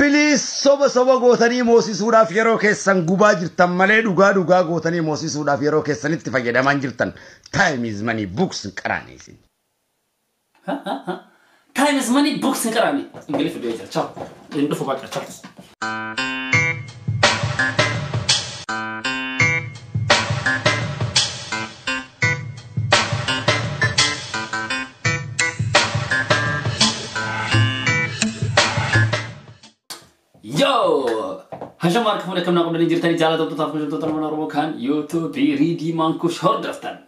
Please soba soba gootanii moosisuudhaaf yeroo keessan gubaa jirtan malee dhugaa dhugaa gootanii moosisuudhaaf yeroo keessanitti fayyadamaa jirtan. Time is money, books hin qaraane isin. Time is money, books hin qaraane. Ingiliffa du'ee jira. Ciao. Hin dhufu baqa. Ciao. Yo! Hasham harka fuudhee akkam naa qabdanii jirtanii jaallatamtootaaf kabajamtoota nama Oromoo kan YouTube Riidii Maankush hordoftan.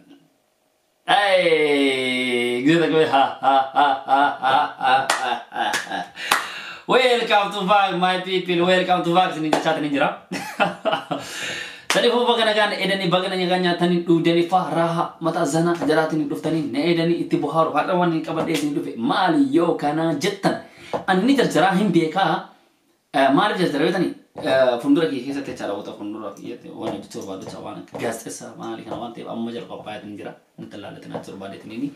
Hey! Gisee takka ha ha ha ha ha ha ha ha. Welcome to back, my people. Welcome to back. Sinin jechaatiin jira. Sadiifuu baga nagaan edanii baga nagaan nyaatanii dhuudanii faa raaha mataa zana jaraatiin dhuftanii na edanii itti bohaaru har'a waan hin qabadhee isin dhufe maali yoo kana jettan ani jarjaraa hin beekaa. Maaliif jarjara beektanii fuuldura kiyya keessatti jechaadha wanta fuuldura kiyyatti waan hojjechuu barbaadu jecha waan gaazexeessa maali kana waan ta'eef amma jala qophaa'eetiin jira nutti ilaallatin achi barbaadeetiin.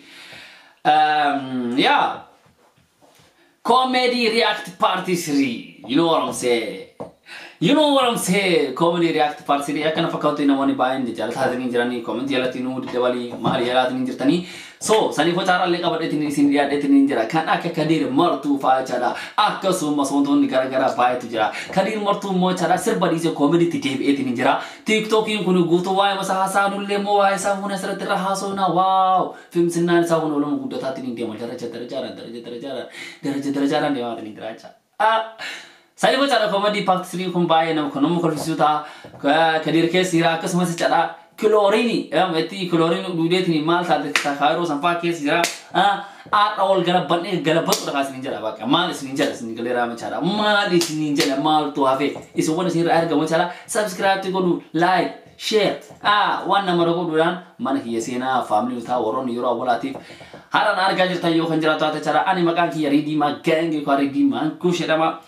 Yaa, Comedy React Part 3, you know what I'm saying? You know what I'm saying? Comedy React Part 3 akkana fakkaatu namoonni baay'een jaallatanii jiranii comment jalatti nuu dabalii maali jalaatiin jirtanii. So saniif hocaaraallee qabadheetiin isin dhiyaadheetiin jira kan akka Kadir Martuu fa'aa jechaadha. Akkasumas wantoonni garaagaraa baay'eetu jira. Kadir Martuu immoo jechaadha sirba dhiisee koomeediitti deebi'eetiin jira. TikTokiin kun guutuu waa'ee masa haasaanullee immoo waa'ee isaa fuuna asirratti irra haasofna. Wow! Fiimsinnaan isaa kun oluma guddataatiin hin deema. Daraja darajaadhaan daraja darajaadhaan daraja darajaadhaan deemaatiin jira jechaadha. Saniif jechaadha comedy part 3 kun baay'ee nama kan nama kolfisiisu ta'a. Kadir keessa jira akkasumas jechaadha kilooriini itti kilooriin duudeetiin maal taate kaayiroo sanfaa keessa jira. Haadha ol galabbannee galabbatu dhagaa isiniin jedha bakka maal isiniin jedha isiniin galeeraa jechaadha maal isiniin jedha maaltu hafe isin waan isin irraa argamu jechaadha subscribe godhu, like, share, waan nama godhuudhaan mana kiyya seenaa family ta'a. Warroonni yeroo awwaalaatiif har'aan argaa jirtan yoo kan jiraatu taate jechaadha ani maqaan kiyya Riidii Magang yookaan Riidii Maankush jedhama.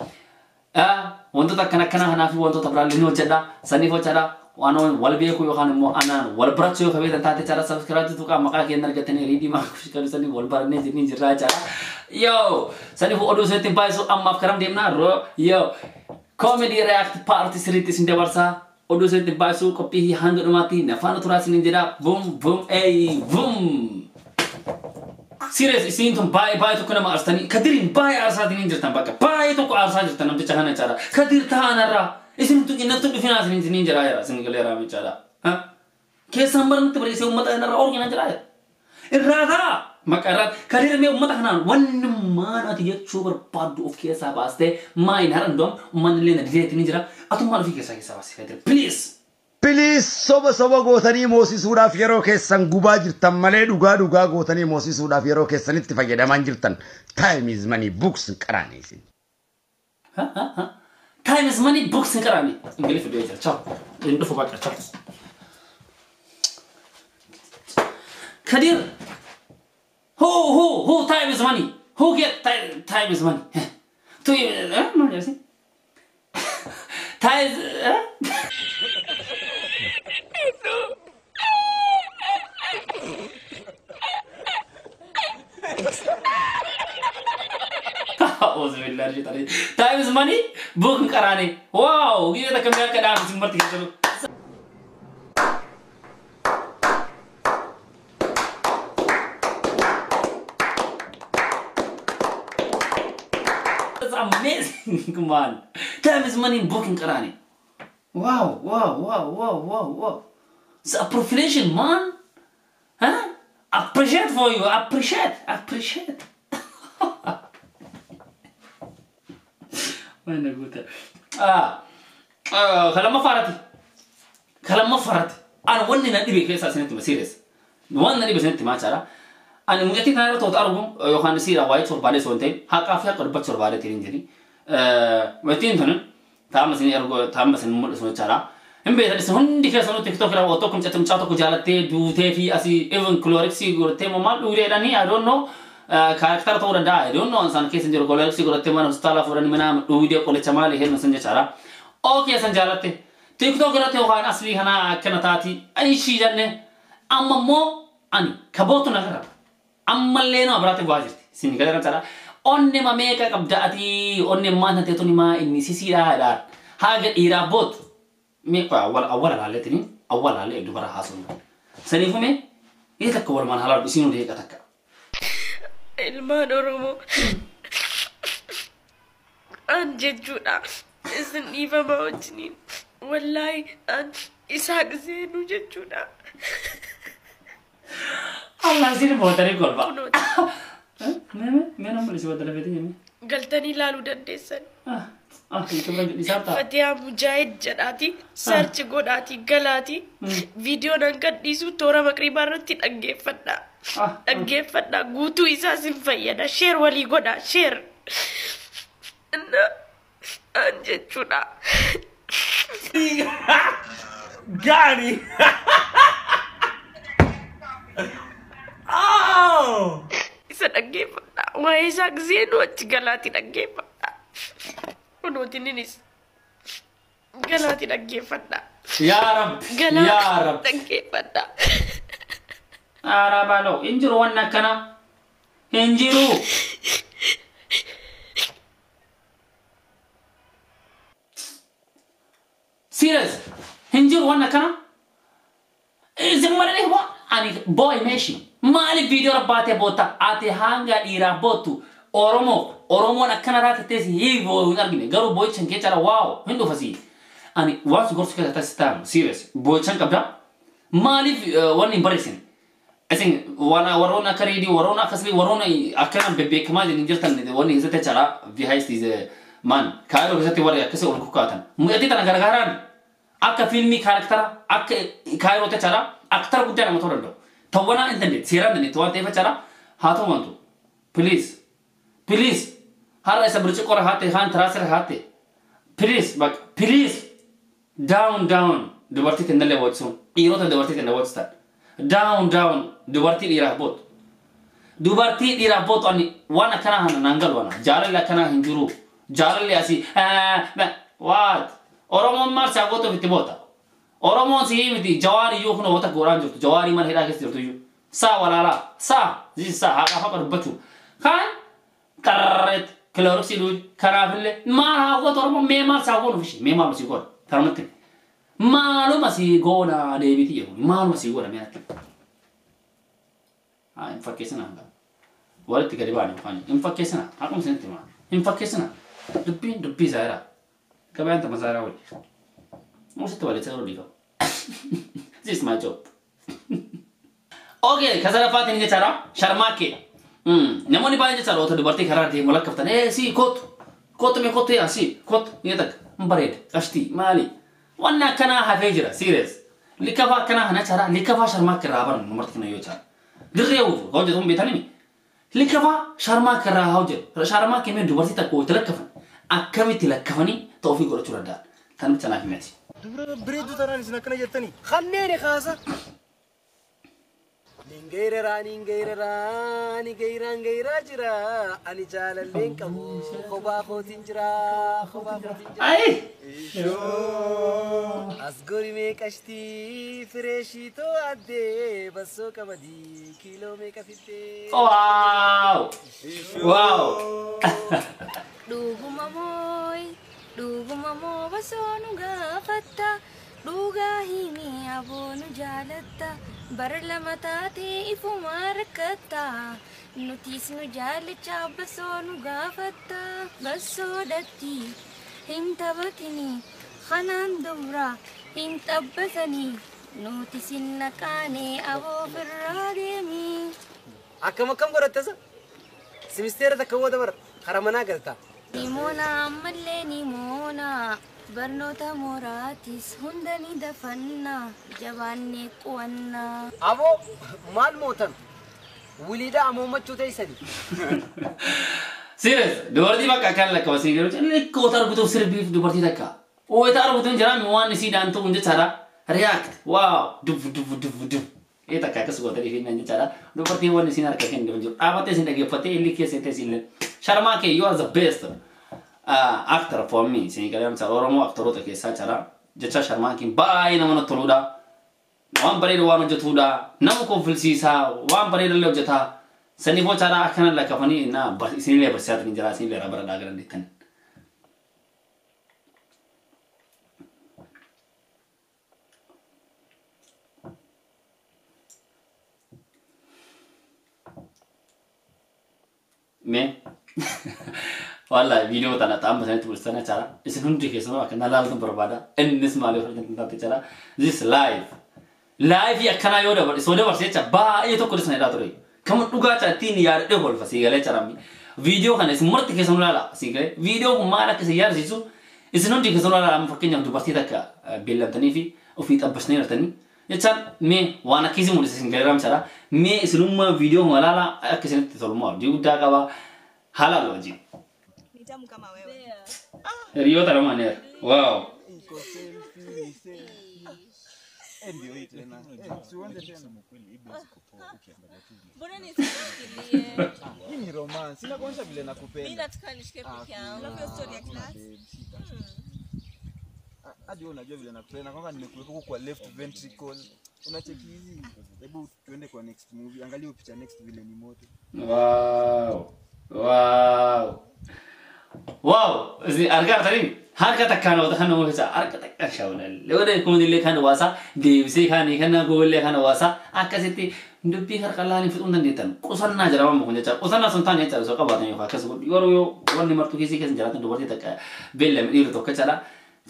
Wantoota akkana akkana kanaa fi wantoota biraallee ni hojjedha. Saniif hojjedha. Waan wal beeku yookaan immoo anaan wal barachuu yoo kabeetan taate jechaadha subscribe tuqaa maqaa keenya argatanii Riidii Maankush kan saniif wal barannee jiranii jirraa jechaadha. Yo! Saniif oduu isinitti baay'isu ammaaf karam deemnaa roo yo! Comedy React Part 3 isin dabarsaa. Oduu isinitti baay'isu qophii hanga dhumaatti nafaana turaa isiniin jedha. Boom boom ey boom! Serious isiin tun baay'ee baay'ee tokko nama aarsitanii Kadiriin baay'ee aarsaatiin hin jirtan bakka baay'ee tokko aarsaa jirtan namticha kana jechaadha. Kadir ta'anarraa isin tun innattu dhufinaa isiniin isiniin jedhaa jira isin galeeraa jechaadha. Keessaan barnatti barreessee uummata kanarraa orgina jedhaa jira. Irraa ta'a maqaa irraa Kadir mee uummata kanaan wanni maan ati jechuu barbaaddu of keessaa baastee maayin har'a hundoom uummanni illee na dideetiin ni jira atummaan ofii keessaa keessaa baasee Kadir please. Please soba soba gootanii moosisuudhaaf yeroo keessan gubaa jirtan malee dhugaa dhugaa gootanii moosisuudhaaf yeroo keessanitti fayyadamaa jirtan. Time is money, books hin qaraane isin. Time is money, books hin qaraane. Ingiliffa du'ee jira. Ciao. Hin dhufu baqa. Ciao. Kadir. Who time is money? Who get time is money? Tu maal jedhasi? Time is Time is money, book hin qaraane. Wow! Guyyaa takka mi'a akka dhaabu isin marti keessattuu. That's amazing, man. Time is money, book hin qaraane. Wow, wow, wow, wow, wow, wow. It's appreciation, man. Huh? Appreciate for you. Appreciate, appreciate. Meine Güte. Kalama farati. Kalama farati. Ani wanni na dhibe keessaa isinitti hima serious. Waan na dhibe isinitti himaa jechaadha. Ani mucattii kana irra to'atu argu yookaan siira waa'ee torbaalee osoo hin ta'in haqaa fi haqa dubbachuu barbaadeetiin hin jiru. Mucattiin tun taa'ama isin ergu taa'ama isin mul'isu jechaadha. Hin beektan isin hundi keessanuu TikTok irra waan tokko mucattii mucaa tokko jaalattee duutee fi asii even kilooriksii godhattee moo maal dhugudeedhanii, I don't know. Kaarakteera ta'uu danda'a. I don't know isaan keessa jiru kilooriksii godhattee mana hospitaalaa fuudhanii mana dhugdee qoricha maali kennu san jechaadha. Okay, san jaalatte. TikTok irratti yookaan aslii kana akkana taati. Ishii jenne amma immoo ani kabootu na gara. Ammallee nama biraatti bu'aa jirti. Isin gara jechaadha. Onne ma meeqa qabda ati onne maan ta'e tuni maa inni sisiidhaadhaan haga dhiiraaf bootu mee awwala laalleetini awwala laallee dubara haasofnu. Saniifuu mee inni takka walumaan halaalu isiin hundi eeqa takka. Ilmaan Oromoo an jechuudha isin dhiifama wajjiniin wallaahi an Isaaq seenuu jechuudha. Allah isin bootanii kolfa. Mee mee nama mul'isi wanta lafeetii jennee. Galtanii ilaaluu dandeessan. Ah, isaaf ta'a. Fatiyaa Mujaahid jedhaati search godhaati galaati viidiyoon an gadhiisu toora maqriibaa irratti dhaggeeffadha. Dhaggeeffadha guutuu isaa sin fayyada share walii godha share. An jechuudha. Got it! Oh! Isa dhaggeeffadha. Waa'ee isaa giseenuu achi galaati dhaggeeffadha. Kunootininis galaati dhaggeeffadha. Yaa Rabbi! Yaa Rabbi! Dhaggeeffadha. Aaraa baaloo hin jiru wanni akkanaa. Hin jiru. Serious. Hin jiru wanni akkanaa. Isin malee waan ani boo'i meeshi. Maaliif viidiyoo rabbaatee boota ati hanga dhiiraaf boottu Oromoo Oromoon akkana taate teessi hiikoo hin argine garuu boo'ichan kee cara waaw hin dhufasi. Ani waan si gorsu keessa taasisa ta'amu serious boo'ichan qabda. Maaliif wanni hin barreessine? Isin warroonni akka reedii warroonni akkasii warroonni akkana bebbeekamaa hin jirtan wanni keessatti cara VHS is man kaayiroo keessatti warri akkasii ol kukkaatan. Mucattii tana gargaaraan akka fiilmii kaaraktara akka kaayiroo cara aktara guddaa nama ta'uu danda'u. Tawwanaa hin dandeetti seeraan dandeetti waan ta'eef cara haa ta'u wantu. Please please har'a isa birciqoora haa ta'e haan tiraasira haa ta'e please bakka please down down dubartii tennallee boodisuun dhiirota dubartii tenna boodistan. Down down dubartii dhiiraaf bootu. Dubartii dhiiraaf bootu ani waan akkanaa hana naan galu ana jaalalli akkanaa hin jiru jaalalli asii waat Oromoon maal saa gootuuf itti boota. Oromoon si miti jawaarii iyyuu kun wata gooraan jirtu jawaarii mana hidhaa keessa jirtu iyyuu saa walaalaa saa saa haadhaaf haqa dubbachuu kaan qarreet kilooroksii duuji kanaafillee maal haa gootu Oromoon mee maal saa goonuuf ishee mee maaluma sii goona kanumatti maaluma sii goona deebiitii jedhu maaluma sii goona mee haa hin fakkeessina hanga walitti gadi baane afaan hin fakkeessina haquma isinitti himaa hin fakkeessina dubbiin dubbii zaayiraa gabayaan tama zaayiraa wali Musitti walitti garuu dhiifama. This is my job. Okay, kasarafaatiin jechaadha. Sharmaakeedha. Namoonni baay'een jechaadha otoo dubartii karaa deemu lakkaaftan. Si kootu. Kootu mee kootu yaa si kootu ni takka. Hin bareeda. Qashtii maali? Wanni akkanaa hafee jira. Serious. Likkafaa akkanaa kana jechaadha. Likkafaa sharmaakee irraa baran dubartii kana yoo jechaadha. Dirree ufu hojjetu hin beektanimi. Likkafaa sharmaakee irraa hojjetu. Sharmaakee mee dubartii takka wayita lakkafan. Akkamitti lakkafanii ta'uu ofii godhachuu danda'an. Tan bicha naaf himati. Dubra bareedduu tanaan isin akkana jettanii kanneen kaasa. Ningeeraraa ningeeraraa ni geeraan geeraa jira ani jaalalleen qabu kophaa kootiin jira kophaa kootiin jira. Ayi! As gori meeqashtii fireeshii too addee bassoo qamadii kiiloo meeqa fiddee. Waaw! Waaw! Dhuguma mooyi dhuguma moo basoo nu gaafatta dhugaa himi aboo nu jaalatta bara lama taatee ifuma rakkatta nutis nu jaalachaa basoo nu gaafatta basoodhatti hin taphatini kanaan dubra hin xabbatanii nuti sinna qaanee aboo birraa deemi. Akkam akkam godhattasa? Simisteera takka booda bara karaa manaa galta. Nimoona ammallee nimoona barnoota mooraatis hunda ni dafanna jabaannee qo'anna. Aboo maal mootan? Wiliidha amoomachuu teessani. Serious dubartii bakka akkaan lakkaa'u garuu likkoota argutuuf sirbiif dubartii takka. Wayita argutuun jiraame waan isiidhaan ta'uun jechaadha. React waaw dub dub dub dub. Ee takka akkas gootanii fi jechaadha. Dubartiin waan isiin harka kennu jiru. Dhaabattee isin dhaggeeffattee illi keessa teessee isin Sharmaakee you are the best actor for me. Isin galee Oromoo aktoroota keessaa jira. Jecha Sharmaakeen baay'ee nama toludha. Waan bareedu waan hojjetudha. Nama konfilsiisaa waan bareedu illee hojjeta. Saniif jechaadha akkana lakkafanii na isinillee barsiisaatiin jira isinillee irraa baradhaa galan jettan. Mee wallahi viidiyoo tana ta'an basanii mul'istan jechaadha. Isin hundi keessanuu akka na laaltan barbaada. Innis maaliif hojjetan taate jechaadha. This life. Life akkanaa yoo dabarse soo dabarse jecha baay'ee tokko disna jedhaa ture. Kam dhugaa caatiin yaadadhee kolfa sii galee charammi. Viidiyoo kana isin marti keessanuu laala sii galee. Viidiyoo kun maal akka isin yaadsiisu isin hundi keessanuu laala amma fakkeenyaaf dubartii takka beellamtanii fi ofii xabbasnee jirtanii. Jechaan mee waan akkasii mul'isa isin galee ramsaadha. Mee isinummaa viidiyoo kana laala akka isinitti tolummaa abdii guddaa qaba. Halal wajib. Hiriyoota lamaan heera. Wow. Mbona nisifikirie? Hii ni romance. Sina kuonyesha vile nakupenda. Mimi nataka nishike peke yangu. Alafu story ya class. Hadi wewe unajua vile nakupenda. Kwanza nimekuweka huko kwa left ventricle. Unacheki hizi. Hebu tuende kwa next movie. Angalia picha next vile ni moto. Wow. Wow. Wow. Argaa tarii harka takkaan wata kan nama fisa harka takkaan shaawunalle wada kumillee kan waasa deebisee kan kana goollee kan waasa akkasitti dubbii harka laaliin fixuun dandeettan qusannaa jedhama kun jecha qusannaa sun taane jecha osoo qabaatan yookaan akkas godhu yeroo yoo wanni martuu keessi keessa jiraatan dubartii takka beellame dhiirri tokko jechaadha.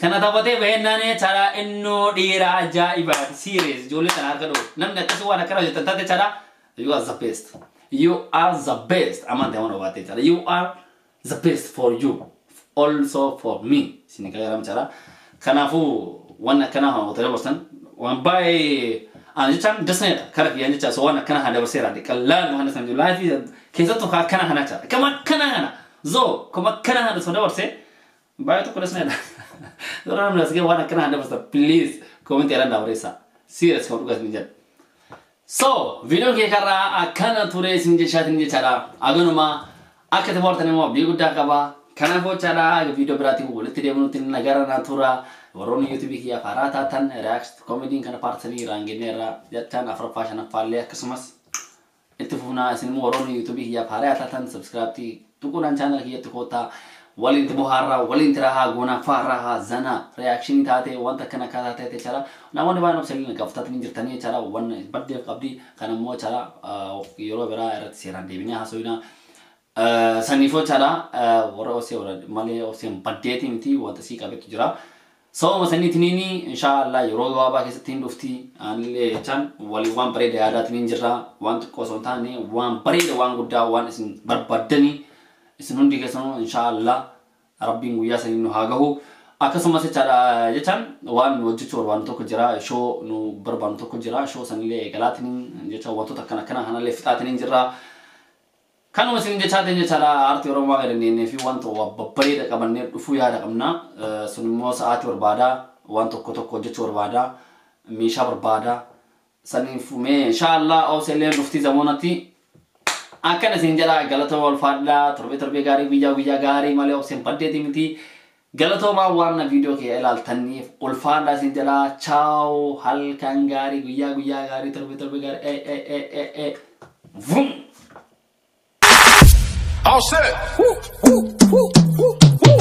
Kana taphatee bahennaan jechaadha innoo dhiira ajaa'ibaati serious ijoollee kana harka dhoo namni akkasii waan akkana hojjetan taate jechaadha you are the best you are the best amantii amanuu baate jechaadha you are the best for you. Also for me, sini kaya cara. Kanafu wana kana ha hotel borsan wan bay anjichan dasne kara ki anjicha so wana kana hada borsera de kallan muhannas sanju life kesa to ka kana hana cha kama kana hana zo kama kana hana so da borse bay to dasne da zora namna sige wana kana hada borsa please comment yaran da borsa serious ko dugas ninja so video ke kara akana ture sinje shatin je chara aganuma akate bortane mo abdi gudda qaba. Kanaafuu jechaadha viidiyoo biraatiin walitti deebinutti nagara na tura warroonni yuutuubii kiyyaaf haaraa taatan react comediin kana paartii irraan geenyeerra jechaan afuraffaa shanaffaallee akkasumas itti fufnaa isin immoo warroonni yuutuubii kiyyaaf haaraa taatan subscribe tuquudhaan chaanal kiyyatti koottaa waliin bohaarraa waliin tirahaa goonaa faarraa zana reaction taate wanta akkana akkaataa ta'e jechaadha namoonni baay'een obsanii gaafatanii jirtanii jechaadha waan baddeef qabdi kan immoo jechaadha yeroo biraa irratti seeraan deebinee haasofnaa. Saniifoo jechaadha warra osee malee oseen baddeetii miti wanta sii qabetu jira. Sababa saniitiniini inshaallah yeroo gabaabaa keessatti hin dhufti anillee jechaan waliin waan bareeda yaadaatiin hin jirra waan xiqqoo osoo hin taane waan bareeda waan guddaa waan isin barbaaddanii isin hundi keessanuu inshaallah rabbiin guyyaa sanii nu haa gahu. Akkasumas jechaadha jechaan waan nu hojjechuu barbaannu tokko jira shoo nu barbaannu tokko jira shoo sanillee eegalaatiin jecha wantoota akkana akkana kanallee fixaatiin hin jirra. Kanuma isin jechaatiin jechaadha aartii Oromoo gadanneenee fi wanta babbareeda qabannee dhufuu yaada qabna. Sun immoo sa'aatii barbaada, waan tokko tokko hojjechuu barbaada, meeshaa barbaada. Saniif mee inshaallah obselleen dhuftii zamoonatti akkana isin jedha galatoomaa ulfaadhaa torbee torbee gaarii guyyaa guyyaa gaarii malee obseen baddeeti miti. Galatoomaa waan viidiyoo kee ilaaltaniif ulfaadhaa isin jedha chaaw halkan gaarii guyyaa guyyaa gaarii torbee torbee gaarii vum. All set. Woo, woo, woo, woo, woo.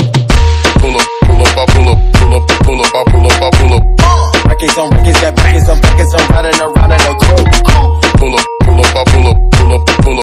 Pull up, pull up, I pull up, pull up, pull up, I pull up, I pull up. Records on records, got records on records, I'm riding around in a coupe. Pull up, pull up, I pull up, pull up, pull up.